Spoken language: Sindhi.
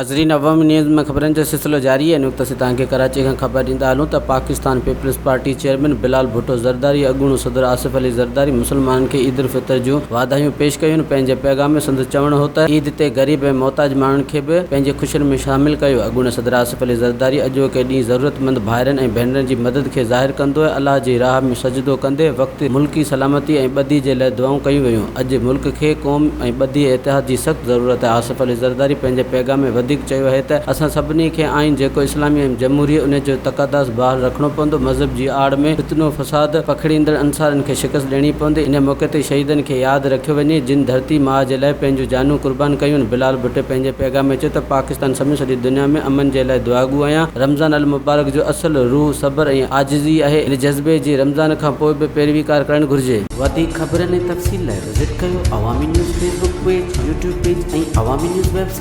ناظرين عوامي نيوز ۾ خبرن جو سلسلو جاري آهي ان وقت اسين توهان کي ڪراچي کان خبر ڏيندا هلون ته Pakistan Peoples Party chairman Bilal Bhutto Zardari اڳوڻو صدر آصف علي زرداري مسلمانن کي عيد الفطر جون واڌايون پيش ڪيون پنهنجي پيغام ۾ سندس چوڻ هو ته عيد تي غريب ۽ محتاج ماڻهن کي به پنهنجي خوشين ۾ شامل ڪيو اڳوڻي صدر آصف علي زرداري اڄوڪي ڏينهن ضرورتمند ڀائرن ۽ ڀينرن جي مدد کي ظاهر ڪندو الله جي راهه ۾ سجدو ڪندي وقت ملڪي سلامتي ۽ ٻڌي جي لاء دعائون ڪيون ويون. اڄ ملڪ کي قوم ۽ ٻڌي ۽ اتحاد جي سخت ضرورت آهي. آصف علي زرداري پنهنجي پيغام ۾ وڌيڪ چيو اهي ته اسان سڀني کي آئين جيڪو اسلامي ۽ جمهوري ان جو تقدس بحال رکڻو پوندو، مذهب جي آڙ ۾ فتنو فساد پکڙيندڙ عنصرن کي شڪست ڏيڻي پوندي، ان موقعي تي شهيدن کي ياد رکيو وڃي جن ڌرتي ماء جي لاء پنهنجون جانون قربان ڪيون. بلال ڀٽي پنهنجي پيغام ۾ چيو ته پاڪستان سميت سڄي دنيا ۾ امن جي لاء دعاگو آهيان، رمضان المبارڪ جو اصل روح صبر ۽ عاجزي آهي، ان جذبي جي رمضان کان پوء به پيروي ڪار ڪرڻ گهرجي. وڌيڪ خبرن ۽ تفصيل لاء وزٽ ڪيو Awami news Facebook page, YouTube page ۽ Awami news website.